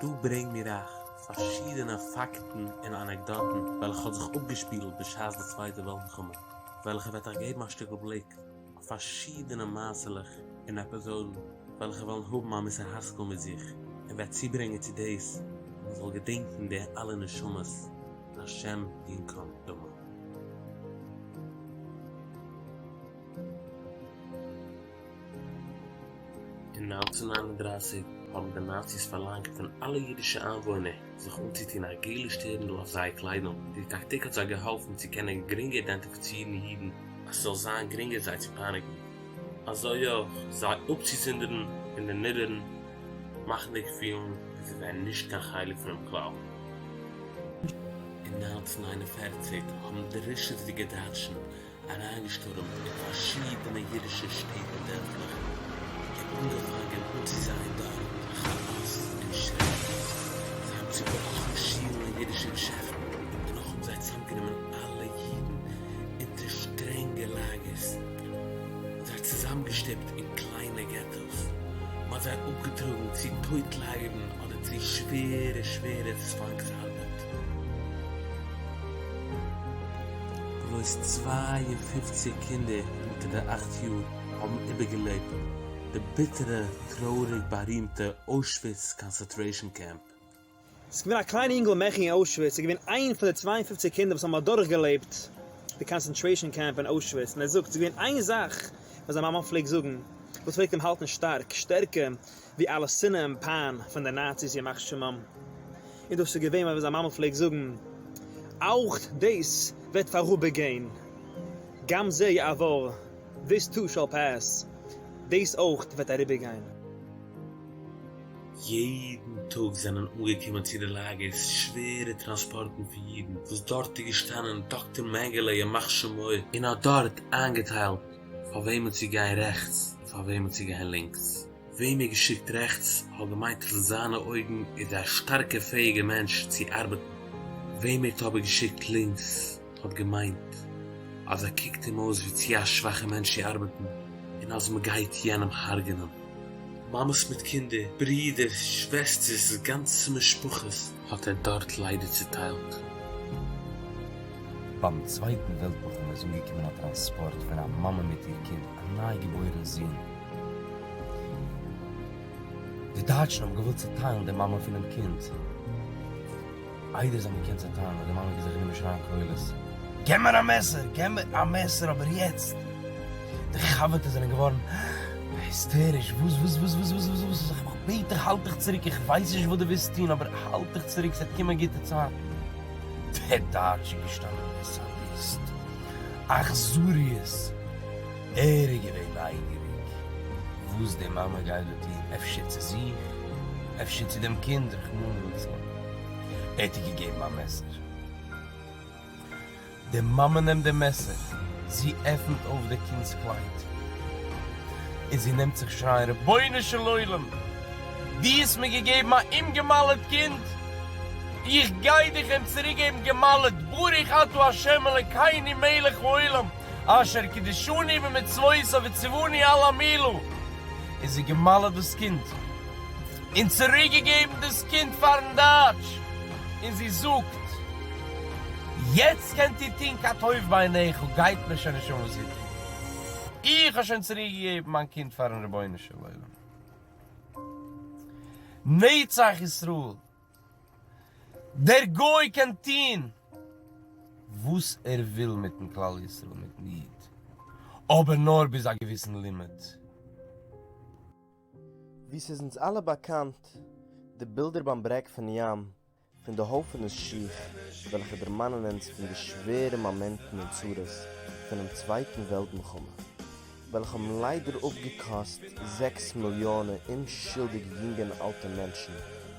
דא ברענג מיר אייך פארשידענע פאקטן און אנעקדאטן וועלכע האט זיך אפגעשפילט בשעת די צווייטע וועלט מלחמה, וועלכע וועט אייך געבן א שטיקל בליק אויף פארשידענע מעשה'לעך און עפיזאדן וועלכע וועלן האבן א מוסר השכל מיט זיך און וועט צוברענגען צו דאס אז מען זאל געדענקן די אלע נשמות השם ינקום דמם. אין 1939 האבן די נאציס פארלאנגט פון אלע אידישע איינוואוינער זיך אנצוטון א געלע שטערנדל אויף זייער קליידונג. די טאקטיק האט זיי געהאלפן צו קענען גרינגער אידענטיפיצירן אידן אז ס'זאל זיין גרינגער זיי צו פייניגן, אזוי אויך זיי אפצוזונדערן און דערנידערן, מאכנדיג פילן ווי זיי זענען נישט קיין חלק פונעם כלל. אין 1941 האבן די רשעות'דיגע דייטשן אריינגעשטורעמט אין פארשידענע אידישע שטעט און דערפלעך און אנגעפאנגען אנצוזייען דארט כאאס און שרעק. זיי האבן צובראכן שולן און אידישע געשעפטן, דערנאך האבן זיי צוזאמגענומען אלע אידן אונטער שטרענגע לאגערס און זיי צוזאמגעשטופט אין קליינע געטאס. מען האט זיי אפגעטראגן צו טויט לאגערן אדער צו שווערע שווערע צוואנגס ארבעט. בלויז 52 קינדער אונטער די אכט יאר האבן איבערגעלעבט די ביטערע טרויעריג בארימטע אוישוויץ concentration camp. ס'איז געווען א קליין אינגל מעכי אין אוישוויץ, ער איז געווען איין פון די 52 קינדער וואס האבן אדורכגעלעבט די concentration camp אין אוישוויץ, און ער זאגט, ס'איז געווען איין זאך וואס זיין מאמע פלעגט זאגן, וואס פלעגט אים האלטן שטארק, שטערקער ווי אלע שנאה און פיין פון די נאציס ימח שמם, און דאס איז געווען ווען זיין מאמע פלעגט זאגן, אויך דאס וועט פארובערגיין, גם זה יעבור, this too shall pass, דאס אויך וועט אריבערגיין. יעדן טאג זענען אנגעקומען צו די לאגערס שווערע טראנספארטן פון אידן וואס דארט איז געשטאנען דאקטער מענגעלע ימח שמו און האט דארט איינגעטיילט פאר וועמען צו גיין רעכטס און פאר וועמען צו גיין לינקס. וועם ער געשיקט רעכטס האט געמיינט אז אין זיינע אויגן איז ער א שטארקע פעאיגע מענטש צו ארבעטן, וועם ער האט אבער געשיקט לינקס האט געמיינט אז ער קוקט אים אויס ווי צו א שוואכע מענטש צו ארבעטן און אז מ'גייט יענעם הרג'נען. מאמעס מיט קינדער, ברידער, שוועסטערס, גאנצע משפחות האט ער דארט ליידער צוטיילט. ביים צווייטן וועלט מלחמה איז אנגעקומען א טראנספארט פון א מאמע מיט איר קינד, א ניי געבוירן זון. די דייטשן האבן געוואלט צעטיילן די מאמע פונעם קינד. איידער זיי האבן געקענט צעטיילן האט די מאמע זיך גענומען שרייען קולות, געב מיר א מעסער! געב מיר א מעסער אבער יעצט! די חבר'טעס זענען געווארן היסטעריש, וואס וואס וואס וואס וואס וואס וואס, איך בעט דיך האלט דיך צוריק, איך ווייס נישט וואס דו ווילסט טון אבער האלט דיך צוריק, ס'וועט קומען גוטע צייטן. דער דייטש איז געשטאנען ווי א סאדיסט, אכזריות, ער איז געווען נייגעריג וואס די מאמע גייט דא טון, אפשר צו זיך, אפשר צו דעם קינד, רחמנא לצלן. ער האט איר געגעבן א מעסער. די מאמע נעמט די מעסער, זי עפנט אויף די קינד'ס קלייד, און זי נעמט זיך שרייען, רבונו של עולם, דו האסט מיר געגעבן א אומגעמל'עט קינד, איך גיי דיך אים צוריקגעבן געמל'עט, ברוך אתה ה' אלקינו מלך העולם, אשר קדשנו במצוותיו וציוונו על המילה, און זי געמל'עט דאס קינד, און צוריקגעגעבן דאס קינד פארן דייטש, און זי זאגט, יעצט קענט איר טון כטוב בעיניך, גייט מיר שוין נישט אן וואס איר טוט, איך האב שוין צוריקגעגעבן מיין קינד פארן רבונו של עולם. נצח ישראל! דער גוי קען טוהן וואס ער וויל מיטן כלל ישראל מיטן איד, אבער נאר ביז א געוויסן לימיט. ווי ס'איז אונז אלע באקאנט, די בילדער ביים ברעג פון ים פון די הויפענעס שיך וועלכע דערמאנען אונז פון די שווערע מאמענטן און צרות פונעם צווייטן וועלט מלחמה, וועלכע האבן ליידער אפגעקאסט זעקס מיליאנע אומשולדיגע יונגע און אלטע מענטשן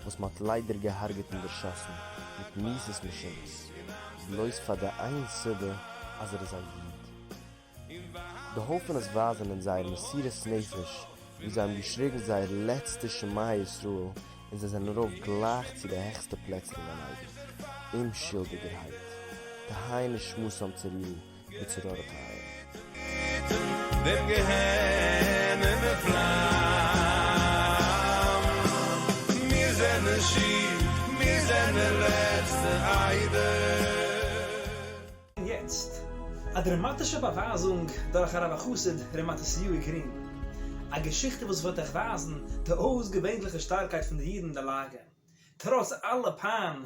וואס מ'האט ליידער געהארגעט און דערשאסן מיט מיתות משונות, בלויז פאר די איין סיבה אז ער איז א איד. די הויפענעס ווייזען אונז זייער מסירות נפש ווי זיי האבן געשריגן זייער לעצטע שמע ישראל און זיי זענען ארויף גלייך צו די העכסטע פלעצער אין גן עדן, אומשולדיגערהייט. תהא נשמתם צרורה. בצרור החיים. דעם גיהנום פלאם. מיר זענען שיף. יעצט א דראמאטישע באווייזונג דורך הרב החסיד ר' מתתיהו גרין, א געשיכטע וואס וועט אייך ווייזן די אויסגעווענליכע שטארקייט פון די אידן אין די לאגער, טראץ אלע פיין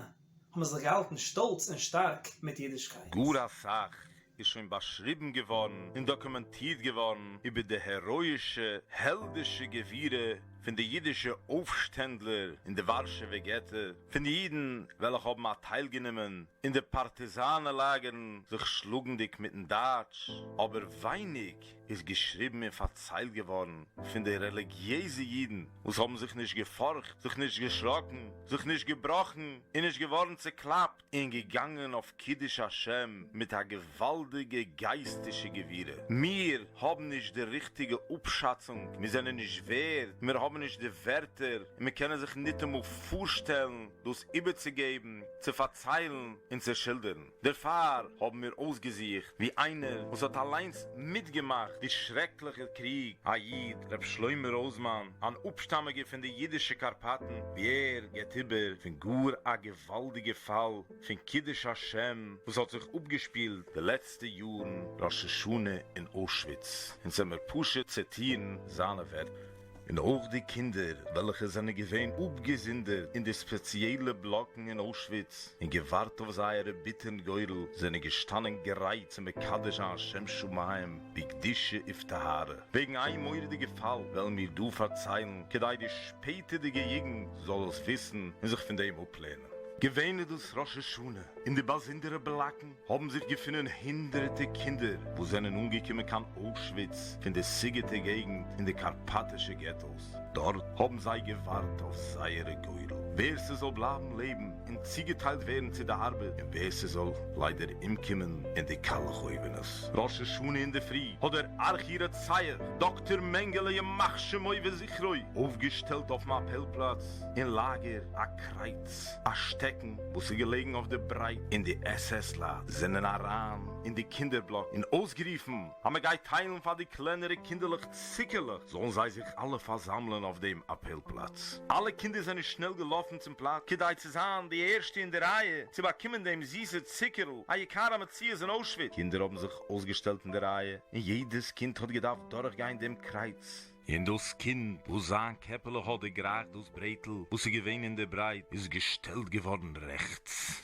האבן זיי זיך געהאלטן שטאלץ און שטארק מיט אידישקייט. גאר אסאך איז שוין באשריבן געווארן און דאקומענטירט געווארן איבער די העראאישע העלדישע גבורה פון די אידישע אויפשטענדלער אין די ווארשעווער געטא, פון די אידן וועלכע האבן אטייל גענומען אין די פארטיזאנער לאגערן זיך שלאגנדיג מיטן דייטש, אבער ווייניג איז געשריבן און פארציילט געווארן פון די רעליגיעזע אידן וואס האבן זיך נישט געפארכט, זיך נישט געשראקן, זיך נישט געבראכן און נישט געווארן צעקלאפט און געגאנגען אויף קידוש השם מיט א געוואלדיגע גייסטישע גבורה. מיר האבן נישט די ריכטיגע אפשאצונג, מיר זענען נישט ווערד, מיר האבן נישט די ווערטער און מיר קענען זיך ניטאמאל פארשטעלן דאס איבערצוגעבן, צו פארציילן און צו שילדערן. דערפאר האבן מיר אויסגעזוכט ווי איינער וואס האט אליינס מיטגעמאכט די שרעקליכע קריג, א איד, ר' שלמה ראזמאן, אן אפשטאמיגער פון די אידישע קארפאטן, ווי ער גיבט איבער פון גאר א געוואלדיגע פאל פון קידוש השם וואס האט זיך אפגעשפילט די לעצטע יארן ראש השנה אין אוישוויץ, אונז וועמיר פשוט ציטירן זיינע ווערטער. און אויך די קינדער וועלכע זענען געווען אפגעזונדערט אין די ספעציעלע בלאקן אין אוישוויץ און געווארט אויף זייערע ביטערן גורל זענען געשטאנען גרייט צו מקדש זיין שם שמים בקדושה ובטהרה. וועגן איין מורא'דיגע פאל וועלן מיר דא פארציילן כדי די שפעטערדיגע יוגנט זאל עס וויסן און זיך פון דעם אפלערנען. געווען איז דאס ראש השנה אין די באזונדערע בלאקן האבן זיך געפונען הונדערטע קינדער וואס זענען אנגעקומען קיין אוישוויץ פון די סיגעטע געגנט און די קארפאטישע געטאס. דארט האבן זיי געווארט אויף זייערע גורל, ווער ס'זאל בלייבן לעבן און צוגעטיילט ווערן צו די ארבעט און ווער ס'זאל ליידער אומקומען אין די קאלך אויווענעס. ראש השנה אינדערפרי האט דער ארכי-רוצח דאקטאר מענגעלע ימח שמו וזכרו אויפגעשטעלט אויפן אפעל פלאץ אין לאגער א קרייץ, א שטעקן וואס איז געלעגן אויף די ברייט און די עס עס לייט זענען אריין אין די קינדער בלאק און אויסגערופן אז מען גייט טיילן פאר די קלענערע קינדערלעך צוקערלעך זאלן זיי זיך אלע פארזאמלען אויף דעם אפעל פלאץ. אלע קינדער זענען שנעל געלאפן צום פלאץ כדי צו זיין די ערשטע אין די רייע צו באקומען דעם זיסע צוקערל, א יקר המציאות אין אוישוויץ. קינדער האבן זיך אויסגעשטעלט אין די רייע און יעדעס קינד האט געדארפט דורכגיין דעם קרייץ. און דאָס קינד, װאָס זײַן קעפּעלע האָט דערגרײכט דאָס ברעטל, װאָס איז געװען אין דער ברײט, איז געשטעלט געװאָרן רעכטס.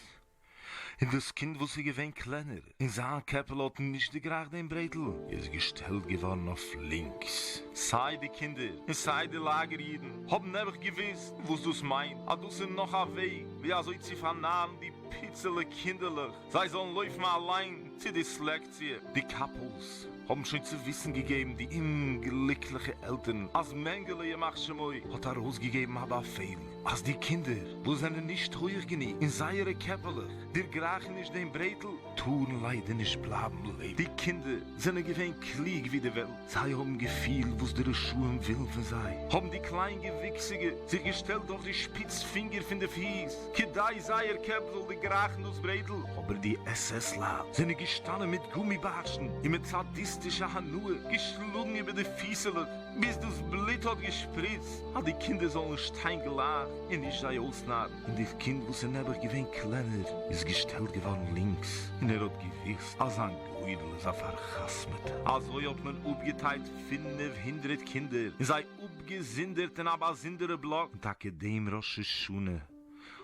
און דאָס קינד, װאָס איז געװען קלענער, און זײַן קעפּעלע האָט נישט דערגרײכט דעם ברעטל, איז געשטעלט געװאָרן אױף לינקס. סײַ די קינדער און סײַ די לאַגער-ייִדן האָבן נעבעך געװוּסט, װאָס דאָס מײנט, אַז דאָס איז נאָך אַ װעג, װי אַזױ צו פֿאַרנאַרן די פּיצעלע קינדערלעך, זיי זאלן לויפן אליין צו די סלעקציע. די קאפאס האבן שוין צו וויסן געגעבן די אומגליקליכע עלטערן אז מענגעלע ימח שמו האט ארויסגעגעבן א באפעל אז די קינדער וואס זענען נישט הויעך גענוג און זייערע קעפעלעך דערגרייכן נישט דעם ברעטל טארן ליידער נישט בלייבן לעבן. די קינדער זענען געווען קלוג ווי די וועלט, זיי האבן געפילט וואס די רשעים ווילן פון זיי, האבן די קליינגעוויקסיגע זיך געשטעלט אויף די שפיץ פינגער פון די פיס, כדי זייער קעפ זאל דערגרייכן דאס ברעטל, אבער די עס עס לייט זענען געשטאנען מיט גומי בייטשן און מיט סאדיסטישע הנאה געשלאגן איבער די פיסעלעך ביז דאס בלוט האט געשפריצט אז די קינדער זאלן שטיין גלייך און נישט זיי אויסנארן, און די קינד וואס איז נעבעך געווען קלענער איז געשטעלט געווארן לינקס און ער האט געוואוסט אז זיין גורל איז א פאר'חתמ'טע. אזוי האט מען אפגעטיילט 500 קינדער און זיי אפגעזונדערט אין א באזונדערע בלאק, און טאקע דעם ראש השנה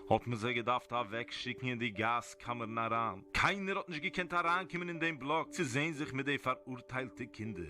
האט מען זיי געדארפט אוועקשיקן אין די גאז קאמערן אריין, קיינער האט נישט געקענט אריינקומען אין דעם בלאק צו זען זיך מיט די פאראורטיילטע קינדער.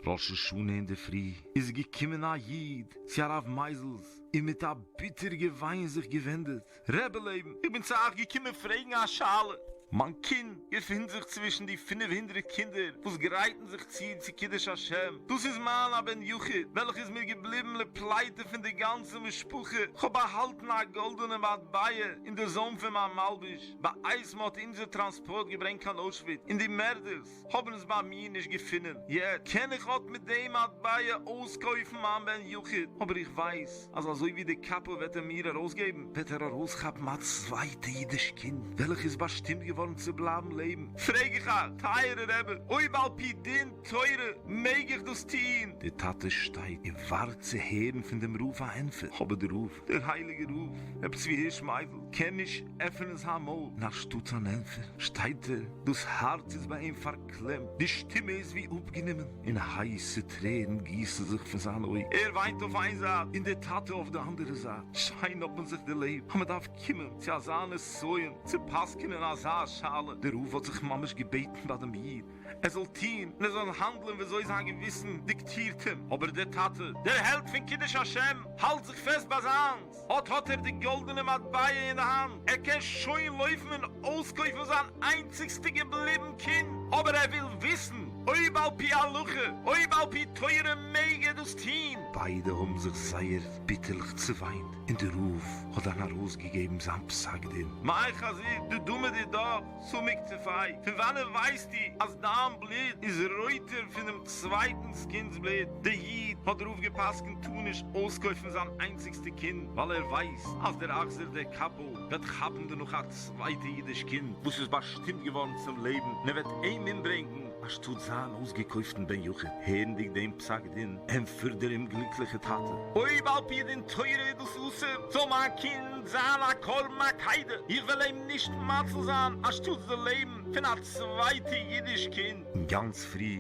ראש השנה אינדערפרי איז געקומען א איד צו הרב מייזעלס און מיט א ביטער געוויין זיך געווענדעט, רבי לעבן, איך בין צו אייך געקומען פרעגן א שאלה. מיין קינד געפינט זיך צווישן די 500 קינדער וואס גרייטן זיך צו צו קידוש השם. דאס איז מיין א בן יחיד וועלכע איז מיר געבליבן לפליטה פון די גאנצע משפחה. כ'האב באהאלטן א גאלדענע מטבע אין די זוים פון מיין מלבוש בעת מ'האט אונזער טראנספארט געברענגט קיין אוישוויץ און די מערדערס האבן עס ביי מיר נישט געפונען. יעצט קען איך אט מיט דעם מטבע אויסקויפן מיין בן יחיד, אבער איך ווייס אז אזוי ווי די קאפא וועט אים מיר ארויסגעבן, וועט ער ארויסכאפן א צווייטע אידיש קינד וועלכע איז באשטימט געווארן. געווארן צו בלייבן לעבן. פרעג איך אייך, טייערער רבי, אויב על פי דין תורה מעג איך דאס טון? דער טאטע שטייט און ווארט צו הערן פון דעם רב א ענטפער, אבער דער רב, דער הייליגער רב, רבי צבי הירש מייזל, קען נישט עפענען זיין מויל, און אנשטאט אן ענטפער שטייט ער, דאס הארץ איז ביי אים פארקלעמט, די שטימע איז ווי אפגענומען, און הייסע טרערן גיסן זיך פון זיינע אויגן. ער וויינט אויף איין זייט און דער טאטע אויף די אנדערע זייט. שיין האט מען זיך דערלעבט אז מען דארף קומען צו אזא נסיון צו פסק'נען אזא שאלה. דער רב האט זיך ממש געבעטן ביי דעם איד ער זאל טון און ער זאל האנדלען וויאזוי זיין געוויסן דיקטירט אים, אבער דער טאטע, דער העלד פון קידוש השם, האלט זיך פעסט ביי זיינס. אט האט ער די גאלדענע מטבע אין די האנט, ער קען שוין לויפן און אויסקויפן זיין איינציגסטע געבליבן קינד, אבער ער וויל וויסן אויב על פי הלכה, אויב על פי תורה מעג ער דאס טון. ביידע האבן זיך זייער ביטערליך צעוויינט, און דער רב האט דאן ארויסגעגעבן זיין פסק דין. מאי חזית דדמא דידך סמיק טפי, פון וואנען ווייסטו אז דיין בלוט איז רויטער פון דעם צווייטנס קינד'ס בלוט? דער איד האט דער רב גע'פסק'נט טאר נישט אויסקויפן זיין איינציגסטע קינד, ווייל ער ווייסט אז דער אכזר דער קאפא וועט כאפן דערנאך א צווייטע אידיש קינד וואס איז באשטימט געווארן צום לעבן און ער וועט אים אומברענגן אנשטאט זיין אויסגעקויפטן בן יחיד. הערנדיג דעם פסק דין, ענטפערט דער אומגליקליכער טאטע, אויב על פי דין תורה איז דאס אסור, זאל מיין קינד זיין א קרבן עקידה, איך וועל אים נישט מציל זיין אנשטאטס די לעבן פון א צווייטע אידיש קינד. גאנץ פרי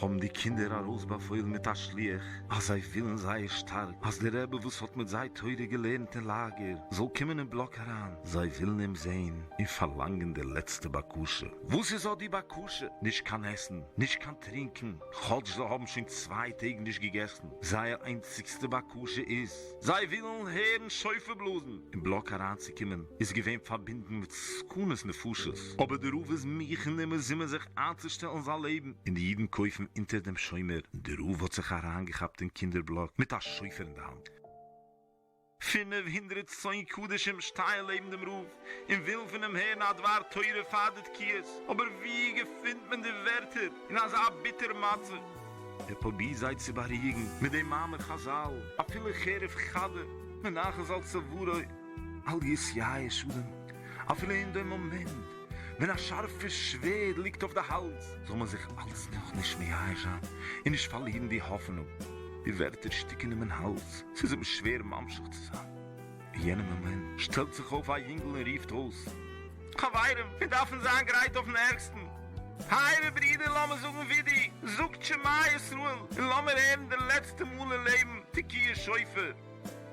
האבן די קינדער ארויסבאפוילן מיט א שליח אז זיי ווילן זייער שטארק אז דער רבי וואס האט מיט זיי תורה געלערנט אין לאגער זאל קומען אין בלאק אריין, זיי ווילן אים זען און פארלאנגען די לעצטע בקשה. וואס איז אט די בקשה? נישט קיין עסן, נישט קיין טרינקען, כאטש זיי האבן שוין צוויי טעג נישט געגעסן, זייער איינציגסטע בקשה איז, זיי ווילן הערן שופר בלאזן. אין בלאק אריינצוקומען איז געווען פארבינדן מיט סכנות נפשות, אבער דער רב איז מוכן און מזומן זיך איינצושטעלן זיין לעבן, און די אידן קויפן אונטער דעם שומר, דער רב האט זיך אריינגעכאפט אין קינדער בלאק מיט א שופר אין די האנט. 500 צאן קדשים שטייען לעבן דעם רב און ווילן פון אים הערן א דבר תורה פאר די תקיעות, אבער וואו געפינט מען די ווערטער אין אזא ביטער מצב? ער פרובירט זיי צו בארואיגן מיט דעם מאמר חזל, אפילו חרב חדה מונחת על צווארו אל יתייאש אדם, אפילו אין דעם מאמענט ווען א שארפע שווערד ליגט אויף די האלז, זאל מען זיך אלץ נאך נישט מייאש זיין און נישט פארלירן די האפענונג. די ווערטער שטיקן אים אין האלז, ס'איז אים שווער ממשיך צו זיין. אין יענעם מאמענט שטעלט זיך אויף א יונגל און רופט אויס. חברים, מיר דארפן זיין גרייט אויפן ערגסטן. טייערע ברידער, לאמיר זאגן וידוי, זאגט שמע ישראל, און לאמיר הערן די לעצטע מאל אין לעבן תקיעת שופר.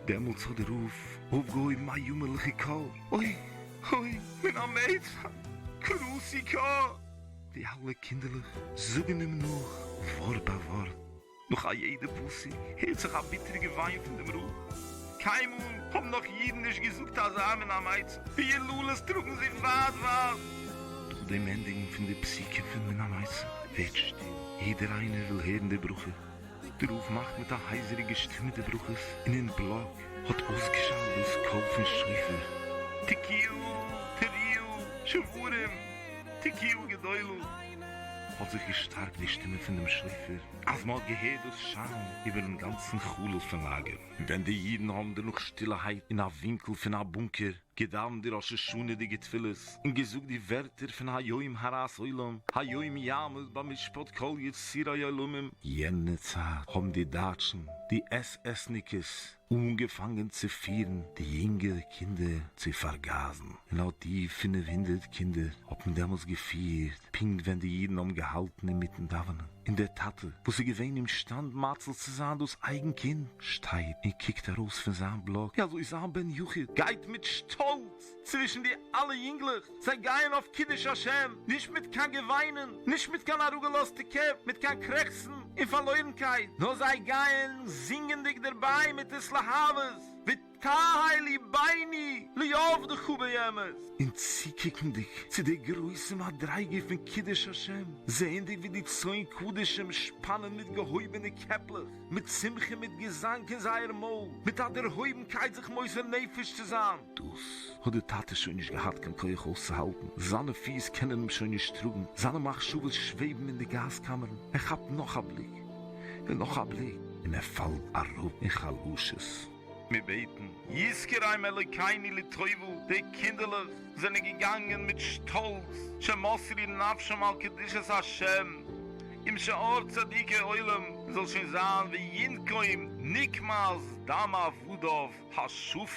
דעמאלטס האט דער רב אויפגעהויבן א יאמערליכע קול, אוי, אוי, מן המיצר, קראתי קה! די אלע קינדערלעך זאגן אים נאך ווארט ביי ווארט. נאך א יעדע פסוק הערט זיך א ביטער געוויין פון דעם רב. קיינמאל האבן נאך אידן נישט געזאגט אזא מן המיצר, די יללות טראגן זיך ווייט ווייט. נאך דעם ענדיגן פון די פסוקים פון מן המיצר ווערט שטיל, יעדער איינער וויל הערן די ברכה. דער רב מאכט מיט א הייזעריגע שטימע די ברכות, און אין בלאק האט אויסגעשאלט דאס קול פון שופר. תקיעו, תריעו, שופרים, תקיעו גדולה. האט זיך געשטארקט די שטימע פון דעם שופר, אז מען האט געהערט דאס שאלן איבערן גאנצן חלל פון לאגער. און ווען די אידן האבן דערנאך שטילערהייט אין א ווינקל פון א בונקער געדאוונט די ראש השנה'דיגע תפילות און געזאגט די ווערטער פון היום הרת עולם היום יעמוד במשפט כל יצורי עולמים, יענע צייט האבן די דייטשן, די עס עסניקעס, אנגעפאנגען צו פירן די יונגע קינדער צו פארגאזן, און אט די 500 קינדער האט מען דעמאלטס געפירט פונקט ווען די אידן האבן געהאלטן אינמיטן דאווענען, און דער טאטע וואס איז געווען אימשטאנד מציל צו זיין דאס אייגן קינד, שטייט און קוקט ארויס פון זיין בלאק ווי אזוי זיין בן יחיד גייט מיט שטאלץ צווישן די אלע יונגלעך, זיי גייען אויף קידוש השם, נישט מיט קיין געוויינען, נישט מיט קיין אראפגעלאזטע קעפ, מיט קיין קרעכצן און פארלוירנקייט, נאר זיי גייען זינגענדיג דערביי מיט התלהבות, ותהא לבנו לעבדך באמת. און צוקוקנדיג צו די גרויסע מדריגה פון קידוש השם, זעענדיג ווי די צאן קדשים שפאנען מיט געהויבענע קעפלעך, מיט שמחה מיט געזאנג אין זייער מויל, מיט א דערהויבנקייט זיך מוסר נפש צו זיין. דאס האט דער טאטע שוין נישט געהאט קיין כח אויסצוהאלטן, זיינע פיס קענען אים שוין נישט טראגן, זיינע מחשבות שוועבן אין די גאז קאמערן, ער כאפט נאך א בליק און נאך א בליק, און ער פאלט אראפ אין חלשות. מיר בעטן, יזכרם אלוקינו לטובה, די קינדערלעך זענען געגאנגען מיט שטאלץ, שמסרו נפשם על קדושת השם, עם שאר צדיקי עולם, זאל שוין זיין וינקום נקמת דם עבדיו השפוך.